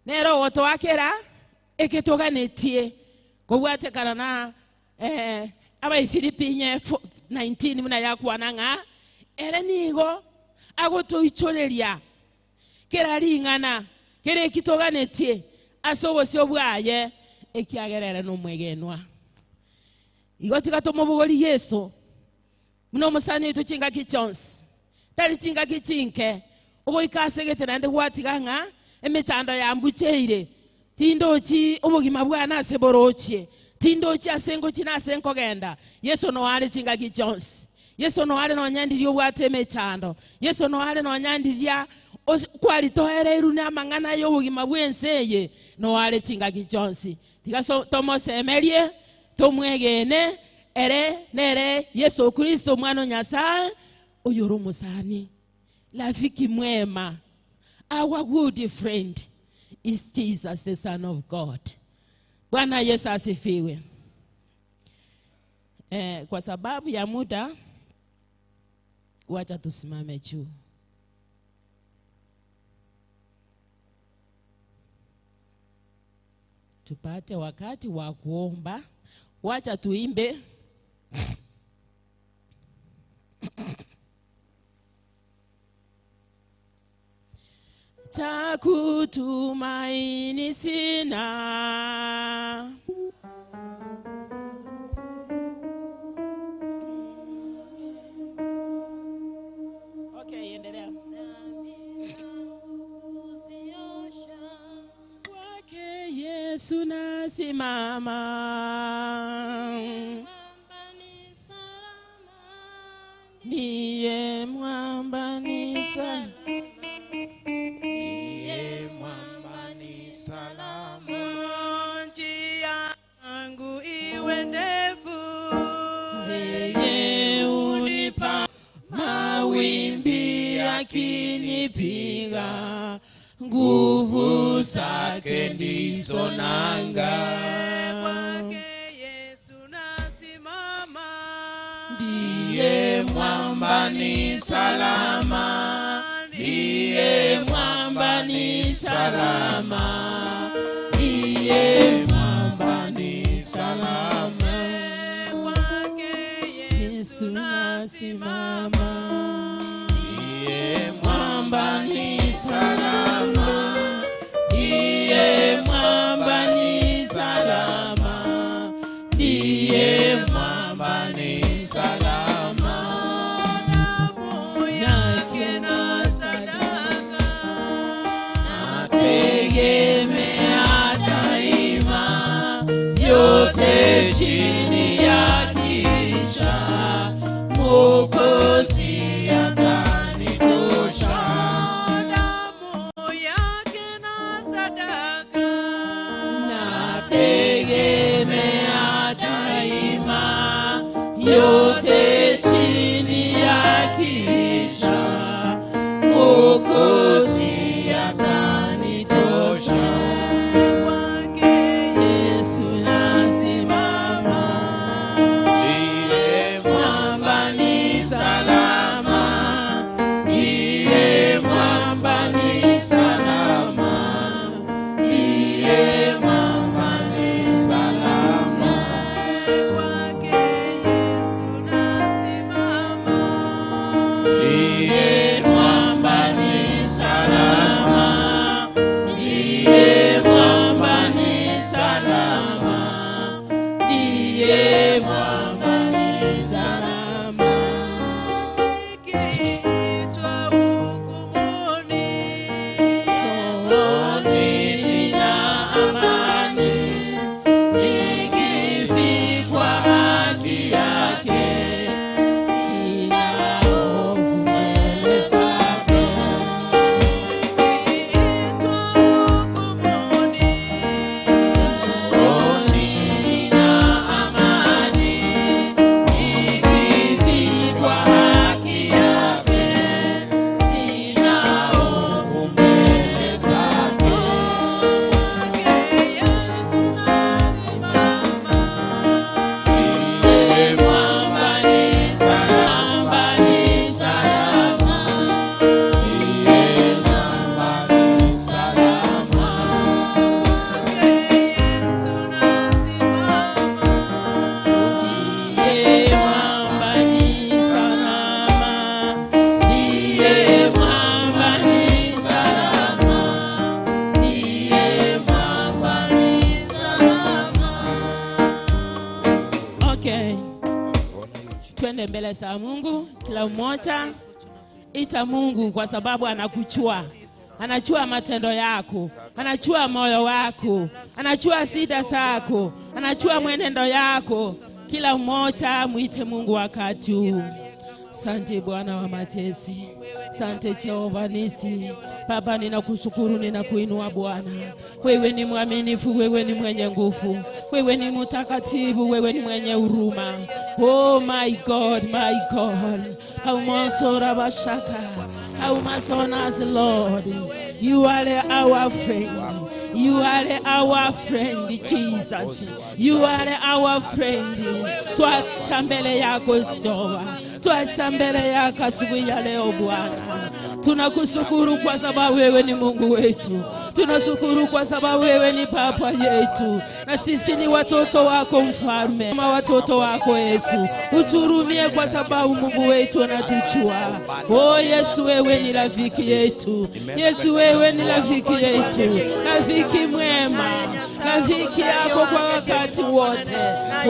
Nero otoakera eketoganetie kobwatekana na Abaifilipi 19 muna yakwana ng'a ere nigo agotoichoreria kera ring'ana kere ekitoganetie ase obosio bwaye ekiagerere nomwegenwa. Igo tiga tomobogori Yesu muno omusani oito chingaki chionsi tari chingaki chinke ogoika ase egete naende gwatiga ng'a emechando yambucheire tindochi obogima bwana ase borochie tindochi ase ngochi na ase nkogenda. Yesu noare chingaki chionsi. Yesu noare nonyandiria obwate emechando. Yesu noare nonyandiria kwaritoereiru na amang'ana y'obogima bwense eye noare chingaki chionsi. Tiga tomosemerie tomwegene ere nere Yesu Kristo mwana wa Nyasaye oyo ori omusani rafiki mwema. Our good friend is Jesus the Son of God. Bwana Yesu asifiwe. Kwa sababu ya muda wacha tusimame juu. Tupate wakati wa kuomba. Wacha tuimbe. Cha kutumaini sina, okay, endelea. Kwake Yesu nasimama, ndiye mwamba ni salama, ndiye mwamba ni salama. Njia yangu iwe ndefu, yeye unipa mawimbi yakinipiga, nguvu zake ndizo nanga. Kwake Yesu nasimama, ndiye mwamba ni salama, ndiye mwamba ni salama, ndiye mwamba ni salama. Kwake Yesu nasimama, ndiye mwamba ni salama, ndiye mwamba ni salama, ndiye mwamba ni salama. Damu yake na sadaka, nategemea daima, yote chini ya kisha Mwokozi atanitosha. Damu mbele za Mungu, kila mmoja ita Mungu kwa sababu anakuchua. Anajua matendo yako, anajua moyo wako, anajua shida zako, anajua mwenendo yako. Kila mmoja muite Mungu wakati huu. Asante Bwana wa majeshi, asante Jehova Nisi. Baba, ninakushukuru, ninakuinua Bwana. Wewe ni mwaminifu, wewe ni mwenye nguvu, wewe ni mtakatifu, wewe ni mwenye huruma. Oh my God, my God, how much Rabashaka, how much on us, Lord. You are our friend. You are our friend, Jesus. You are our friend. Twacha mbele yako Jehova, twacha mbele yako asubuhi ya leo Bwana. Tunakushukuru kwa sababu wewe ni Mungu wetu. Tunashukuru kwa sababu wewe ni Baba yetu, na sisi ni watoto wako Mfalme, kama watoto wako Yesu. Uturumie kwa sababu Mungu wetu anatujua. Oh Yesu, wewe ni rafiki yetu. Yesu, wewe ni rafiki yetu, rafiki mwema, rafiki yako kwa wakati wote.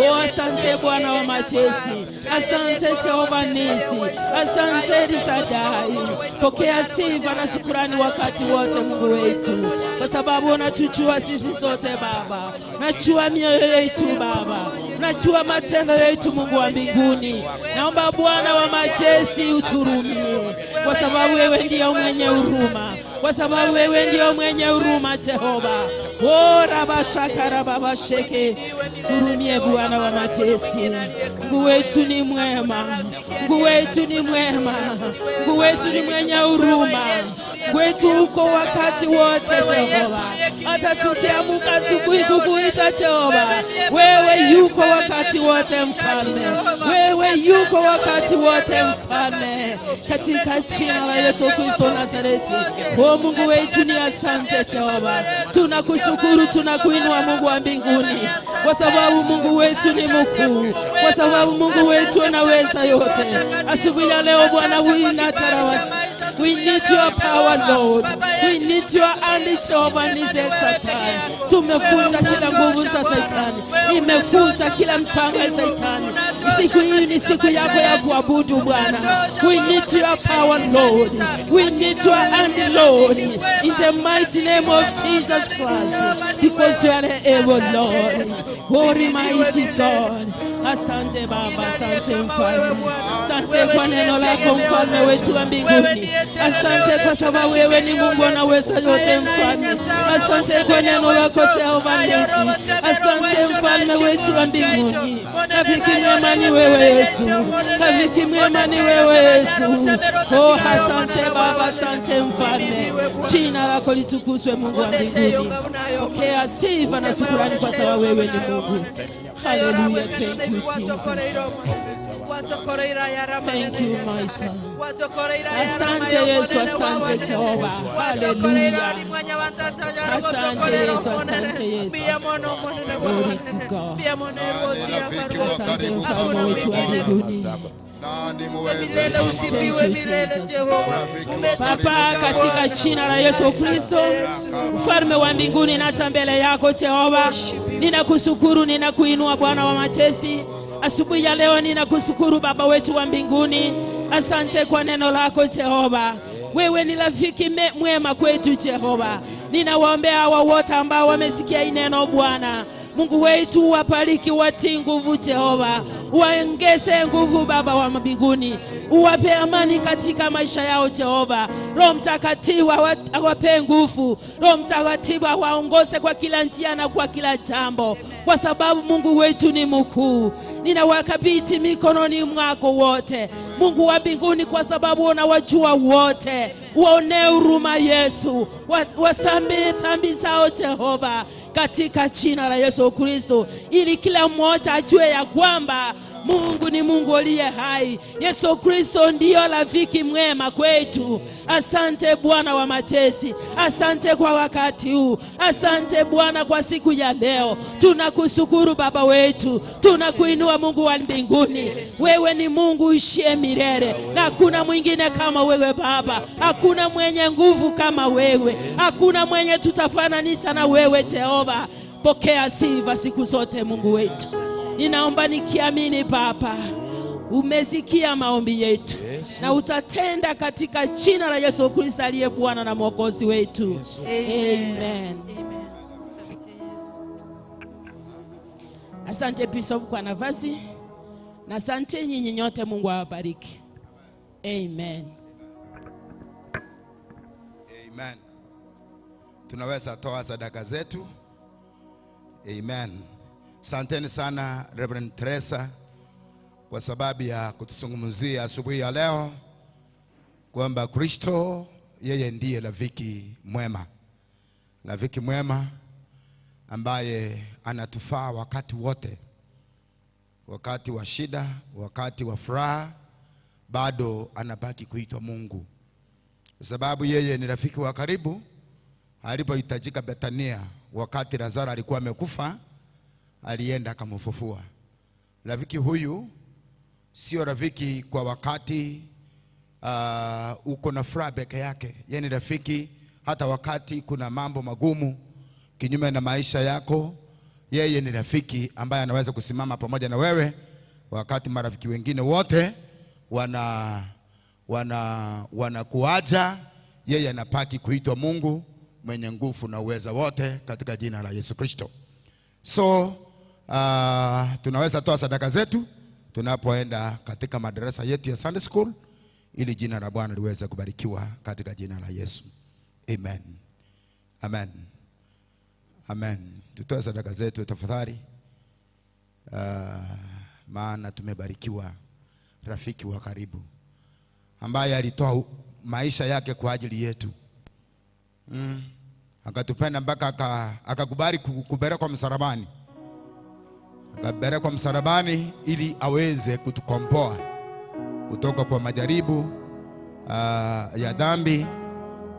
Oh, asante Bwana wa majeshi, asante Jehova Nisi, asante Elishadai. Pokea sifa na shukrani wakati wote Mungu wetu, kwa sababu unatujua sisi sote Baba. Unajua mioyo yetu Baba, unajua matendo yetu Mungu wa mbinguni. Naomba Bwana wa majeshi uturumie, kwa sababu wewe ndiye mwenye huruma, kwa sababu wewe ndiye mwenye huruma Jehova. Oh rabashaka rababasheke, hurumie Bwana wa majeshi. Mungu wetu ni mwema, Mungu wetu ni mwema, Mungu wetu ni mwenye huruma. Mungu wetu uko wakati wote Jehova. Hata tukiamka asubuhi kukuita Jehova, wewe yuko wakati wote Mfalme, wewe yuko wakati wote Mfalme, katika jina la Yesu Kristo Nazareti. O Mungu wetu ni asante Jehova, tunakushukuru, tunakuinua Mungu wa mbinguni, kwa sababu Mungu wetu ni mkuu, kwa sababu Mungu wetu anaweza yote. Asubuhi ya leo Bwana, we need your power, Lord. We need your hand, Jehovah Nisi Satan. Tumefunja kila nguvu za Shetani, nimefunja kila mpango ya Shetani. Siku hii ni siku yako ya kuabudu Bwana. We need your power, Lord. We need your hand, Lord. In the mighty name of Jesus Christ, because you are able, Lord. Holy mighty God. Asante Baba, asante Mfalme, asante kwa neno lako Mfalme wetu wa mbinguni. Asante kwa sababu wewe ni Mungu anaweza yote Mfalme. Asante kwa neno lako Jehova Nisi. Asante Mfalme wetu wa mbinguni. Rafiki mwema ni wewe Yesu, rafiki mwema ni wewe Yesu. Oh, asante Baba, asante Mfalme. Jina lako litukuzwe Mungu wa mbinguni. Pokea sifa na shukrani kwa sababu wewe ni Mungu. Hallelujah. Thank you, Jesus. Thank you, my son. Asante Yesu, asante Jehova. Hallelujah. Asante Yesu, asante Yesu. Glory to God. Asante Mfalme wetu wa mbinguni. Baba, katika jina la Yesu Kristo, Mfalme wa mbinguni, naja mbele yako Jehova. Ninakushukuru, ninakuinua Bwana wa majeshi. Asubuhi ya leo ninakushukuru Baba wetu wa mbinguni. Asante kwa neno lako Jehova. Wewe ni rafiki mwema kwetu Jehova. Ninawaombea hawa wote ambao wamesikia hii neno Bwana. Mungu wetu, wabariki, watie nguvu Jehova. Waongeze nguvu Baba wa mbinguni. Uwape amani katika maisha yao Jehova. Roho Mtakatifu awape nguvu. Roho Mtakatifu awaongoze kwa kila njia na kwa kila jambo, kwa sababu Mungu wetu ni mkuu. Ninawakabidhi mikononi mwako wote, Mungu wa mbinguni, kwa sababu unawajua wote. Waonee huruma Yesu, wasamehe dhambi zao Jehova, katika jina la Yesu Kristo, ili kila mmoja ajue ya kwamba Mungu ni Mungu aliye hai. Yesu Kristo ndiyo rafiki mwema kwetu. Asante Bwana wa majeshi, asante kwa wakati huu, asante Bwana kwa siku ya leo. Tunakushukuru Baba wetu, tunakuinua Mungu wa mbinguni. Wewe ni Mungu uishie milele, na hakuna mwingine kama wewe Baba. Hakuna mwenye nguvu kama wewe, hakuna mwenye tutafananisha na wewe Jehova. Pokea sifa siku zote Mungu wetu. Ninaomba nikiamini Baba, Umesikia maombi yetu na utatenda katika jina la Yesu Kristo aliye Bwana na Mwokozi wetu. Amen. Amen. Asante Yesu. Asante Bishop kwa nafasi na asante nyinyi nyote, Mungu awabariki. Amen. Amen. Tunaweza toa sadaka zetu. Amen. Asanteni sana Reverend Teresa kwa sababu ya kutuzungumzia asubuhi ya leo kwamba Kristo yeye ndiye rafiki mwema. Rafiki mwema ambaye anatufaa wakati wote. Wakati wa shida, wakati wa furaha, bado anabaki kuitwa Mungu. Kwa sababu yeye ni rafiki wa karibu. Alipohitajika Bethania wakati Lazaro alikuwa amekufa, alienda akamfufua. Rafiki huyu sio rafiki kwa wakati uko na furaha peke yake. Yeye ni rafiki hata wakati kuna mambo magumu kinyume na maisha yako. Yeye ni rafiki ambaye anaweza kusimama pamoja na wewe wakati marafiki wengine wote wanakuacha. Yeye anapaki kuitwa Mungu mwenye nguvu na uweza wote katika jina la Yesu Kristo. So tunaweza toa sadaka zetu tunapoenda katika madarasa yetu ya Sunday School ili jina la Bwana liweze kubarikiwa katika jina la Yesu. Amen. Amen. Amen. Tutoe sadaka zetu tafadhali. Maana tumebarikiwa rafiki wa karibu ambaye alitoa maisha yake kwa ajili yetu. Akatupenda mpaka akakubali kupelekwa msalabani. Akapelekwa msalabani ili aweze kutukomboa kutoka kwa majaribu ya dhambi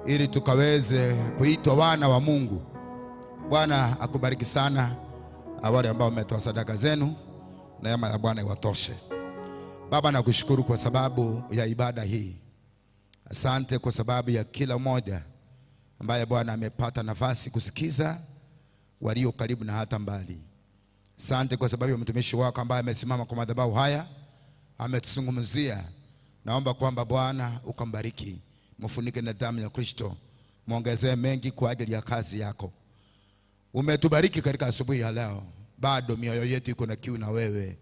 ili tukaweze kuitwa wana wa Mungu. Bwana akubariki sana wale ambao wametoa sadaka zenu. Neema ya Bwana iwatoshe. Baba, nakushukuru kwa sababu ya ibada hii. Asante kwa sababu ya kila mmoja ambaye Bwana amepata nafasi kusikiza, walio karibu na hata mbali. Asante kwa sababu ya mtumishi wako ambaye amesimama kwa madhabahu haya, ametuzungumzia. Naomba kwamba Bwana ukambariki, mfunike na damu ya Kristo, muongezee mengi kwa ajili ya kazi yako. Umetubariki katika asubuhi ya leo, bado mioyo yetu iko na kiu na wewe.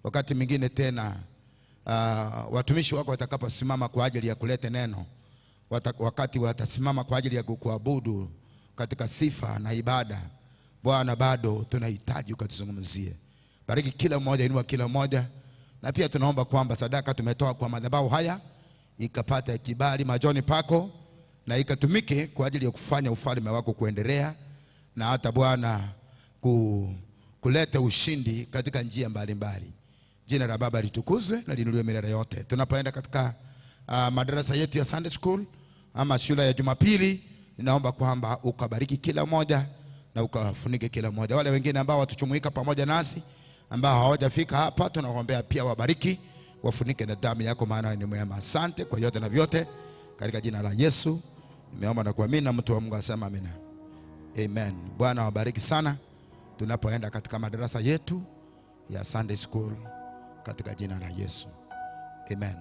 Wakati mwingine tena watumishi wako watakaposimama kwa ajili ya kuleta neno, wakati watasimama kwa ajili ya kukuabudu katika sifa na ibada, Bwana bado tunahitaji ukatuzungumzie. Bariki kila mmoja, inua kila mmoja. Na pia tunaomba kwamba sadaka tumetoa kwa madhabahu haya ikapata kibali machoni pako na ikatumike kwa ajili ya kufanya ufalme wako kuendelea, na hata Bwana kuleta ushindi katika njia mbalimbali. Jina la Baba litukuzwe na liinuliwe milele yote. Tunapoenda katika madarasa yetu ya Sunday School ama shule ya Jumapili, ninaomba kwamba ukabariki kila mmoja na ukafunike kila mmoja. Wale wengine ambao watuchumuika pamoja nasi ambao hawajafika hapa, tunaombea pia wabariki, wafunike na damu yako, maana ni mwema. Asante kwa yote na vyote, katika jina la Yesu nimeomba na kuamini, na mtu wa Mungu asema amina. Amen. Bwana wabariki sana tunapoenda katika madarasa yetu ya Sunday School katika jina la Yesu. Amen.